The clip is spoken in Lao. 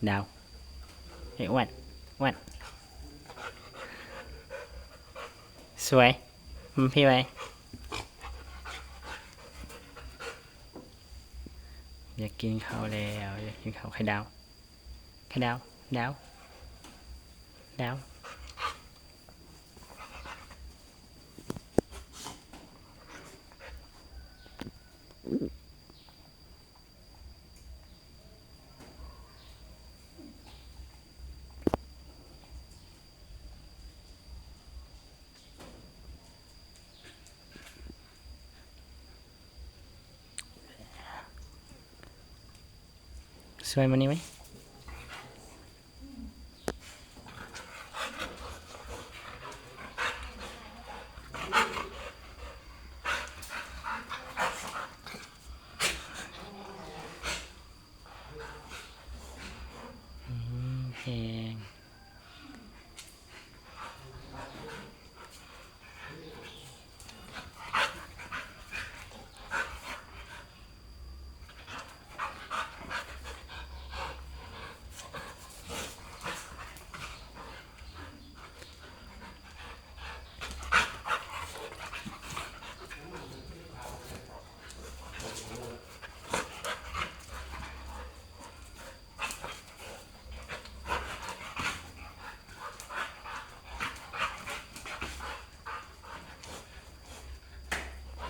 ດາວ ເອີຍ ອ້ວນ ອ້ວນ ສວຍ ມາພີ້ໄວ. ຢາກກິນເຂົ້າແລ້ວ ຢາກກິນເຂົ້າ. ໄຂ່ດາວ ໄຂ່ດາວ ດາວ ດາວ. ສວຍ ມານີ້ໄວ. ອືມ ເອີ